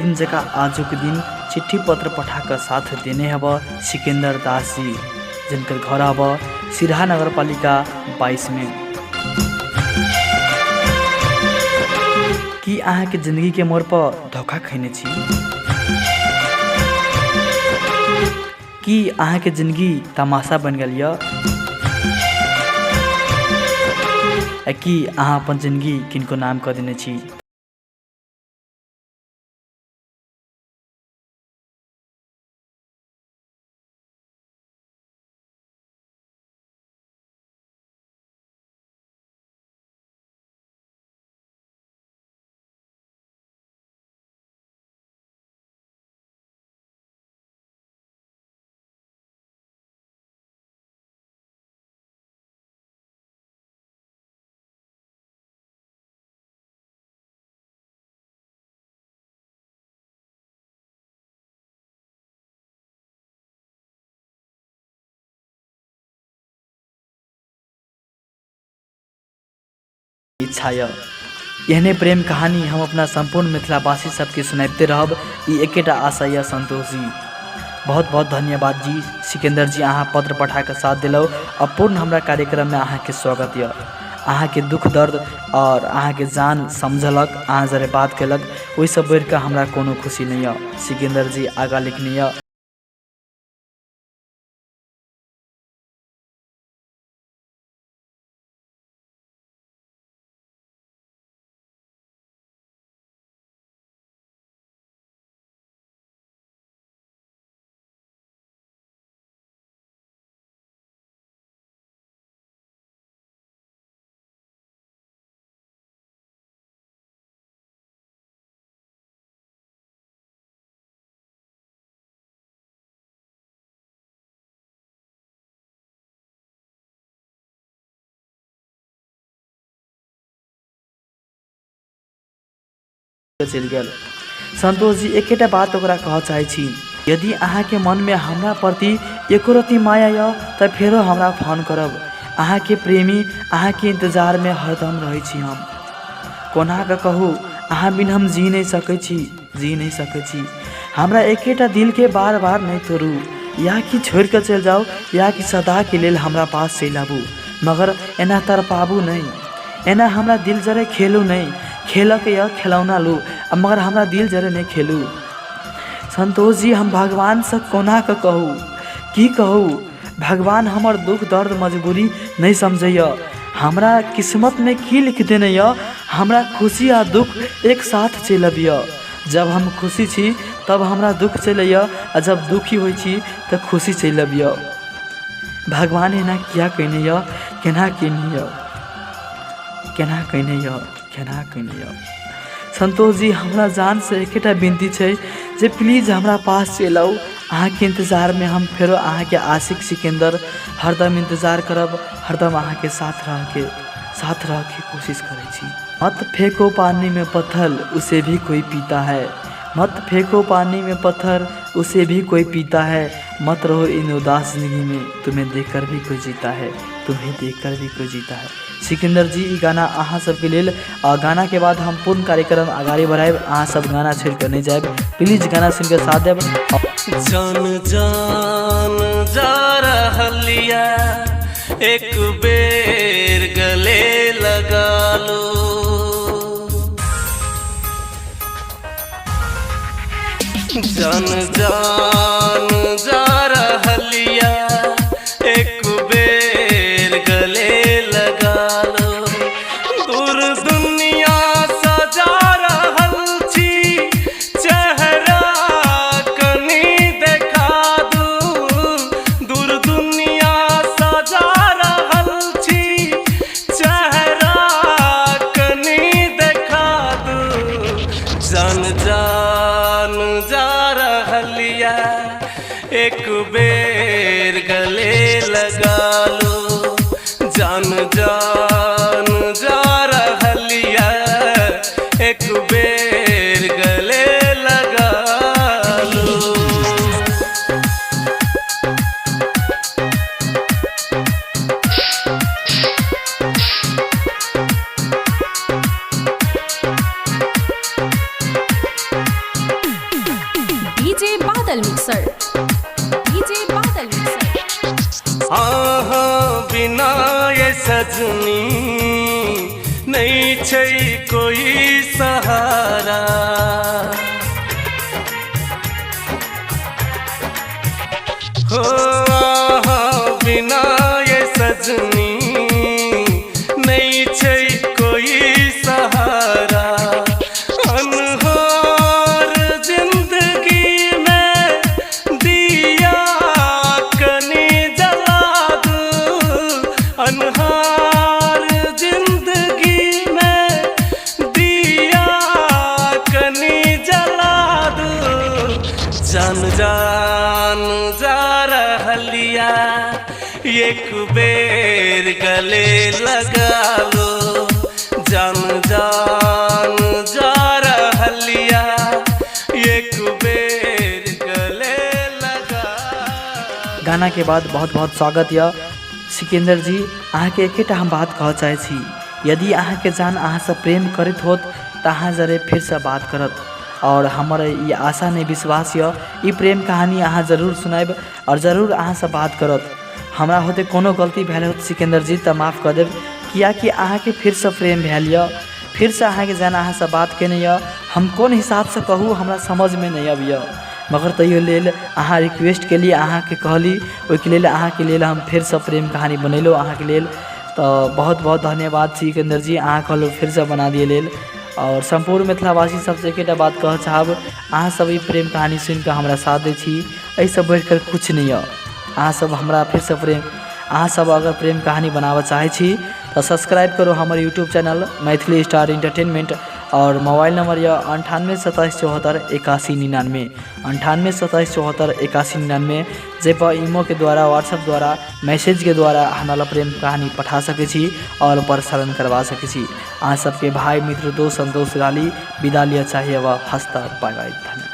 दिन जकाँ आजुक दिन चिट्ठी पत्र पठा कऽ साथ देने हब सिकन्दर दास जी, जिनकर घर हब सिरहा नगरपालिका 22 में। की अहाँके जिंदगी के मोड़ पर धोखा खैने छी? की अहाँके जिंदगी तमाशा बनि गेल यऽ? आ की अहाँ अपन जिंदगी किनको नाम कऽ देने छी? इच्छा यऽ एहने प्रेम कहानी हम अपना सम्पूर्ण मिथिलावासी सबके सुनाबिते रहब, ई एकेटा आशा यऽ। संतोष जी, बहुत बहुत धन्यवाद जी। सिकन्दर जी, अहाँ पत्र पठा कऽ साथ देलहुँ आ पूर्ण हमरा कार्यक्रममे अहाँके स्वागत यऽ। अहाँके दुःख दर्द आओर अहाँके जान समझलक, अहाँ जरे बात केलक, ओहिसँ बढ़िकऽ हमरा कोनो खुशी नहि यऽ। सिकन्दर जी आगाँ लिखने यऽ। चलि गेल। संतोष जी, एकेटा बात ओकरा कहऽ चाहै छी, यदि अहाँके मनमे हमरा प्रति एको रत्ती माया यऽ तऽ फेरो हमरा फोन करब। अहाँके प्रेमी अहाँके इन्तजारमे हरदम रहै छी हम। कोना कऽ कहू, अहाँ बिन हम जी नहि सकै छी, जी नहि सकै छी। हमरा एकेटा दिलके बार बार नहि तोड़ू। या कि छोड़ि कऽ चलि जाउ या कि सदाके लेल हमरा पास चलि आबू, मगर एना तड़पाबू नहि। एना हमरा दिल जरे खेलू नहि। खेलऽके यऽ खेलौना लू, आ मगर हमरा दिल जरे नहि खेलू। संतोष जी, हम भगवानसँ कोना कऽ कहू, की कहू? भगवान हमर दुख दर्द मजबूरी नहि समझैए। हमरा किस्मतमे की लिख देने यऽ? हमरा खुशी आ दुख एक साथ चलि अबैए। जब हम खुशी छी तब हमरा दुख चलि अबैए, आ जब दुखी होइ छी तऽ खुशी चलि अबैए। भगवान एना किया कयने यऽ? केना कयने यऽ? केना कयने यऽ? केना कयने यऽ? संतोष जी, हमरा जानसँ एकेटा विनती छै जे प्लीज हमरा पास चलि आउ। अहाँके इन्तजारमे हम फेरो अहाँके आशिक सिकन्दर हरदम इन्तजार करब, हरदम अहाँके साथ रहके कोशिश करै छी। मत फेंको पानी में पत्थर, उसे भी कोई पीता है। मत फेंको पानी में पत्थर, उसे भी कोई पीता है। मत रहो इन उदास जिंदगी में, तुम्हें देखकर भी कोई जीता है, तुम्हें देखकर भी कोई जीता है। सिकन्दर जी, ई गाना अहाँ सबके लेल। आ गाना के बाद हम पूर्ण कार्यक्रम अगाड़ी बढ़ायब। अहाँ सब गाना छोड़ि कऽ नहि जायब, प्लीज गाना सुनि कऽ साथ देब। जान जान जा रहलिया, एक बेर गले लगा लो। जान जान जा रहलिया, एक बेर गले लगा लो। दूर दुनिया सजा रहल छी, चेहरा कनी देखा दू। दूर दुनिया सजा रहल छी, सजनी नहीं छै कोई सहारा। हो आहा बिना ये सजनी नहीं छै कोई सहारा। अनहार जिंदगी में दिया कनी जला दू, अनहार जिंदगी में दिया कनी जला दू। जान जान जा रहलिया एक बेर गले लगा लो, जान जान जा रहलिया एक बेर गले लगा। गाना के बाद बहुत बहुत स्वागत यऽ सिकंदर जी। अहाँके एकेटा हम बात कहऽ चाहै छी, यदि अहाँके जान अहाँसँ प्रेम करैत होत तऽ अहाँ जरे फेरसँ बात करत। और हमर ई आशा नहि विश्वास यऽ ई प्रेम कहानी अहाँ जरूर सुनायब और जरूर अहाँसँ बात करत। हमरा होते कोनो गलती भेल होत सिकंदर जी तऽ माफ कऽ देब, कियाकि अहाँके फेरसँ प्रेम भेल यऽ, फेरसँ अहाँके जान अहाँसँ बात केने यऽ। हम कोन हिसाबसँ कहू हमरा समझमे नहि अबैए, मगर तैयो लेल अहाँ रिक्वेस्ट केली, अहाँके कहली, ओहिके लेल अहाँके लेल हम फेरसँ प्रेम कहानी बनेलहुँ अहाँके लेल। तऽ बहुत बहुत धन्यवाद सिकंदर जी, अहाँ कहलहुँ फेरसँ बना दिअ लेल। आओर सम्पूर्ण मिथिलावासी सबसँ एकेटा बात कहऽ चाहब, अहाँ सब ई प्रेम कहानी सुनिकऽ हमरा साथ दै छी, एहिसँ बढ़िकऽ किछु नहि यऽ। अहाँ सब हमरा फेरसँ प्रेम, अहाँ सब अगर प्रेम कहानी बनाबऽ चाहै छी तऽ सब्सक्राइब करू हमर YouTube channel Maithili star entertainment. आओर मोबाइल नंबर यऽ 98 27 74 81 99, 98 27 74 81 99, जाहिपर ईमोके द्वारा, व्हाट्सएप द्वारा, मैसेजके द्वारा हमरा लग प्रेम कहानी पठा सकै छी आओर प्रसारण करबा सकै छी। अहाँ सबके भाय, मित्र, दोस्त संतोष गाली विदा लिअ चाहिए। हस्ता, बाय बाय, धन्यवाद।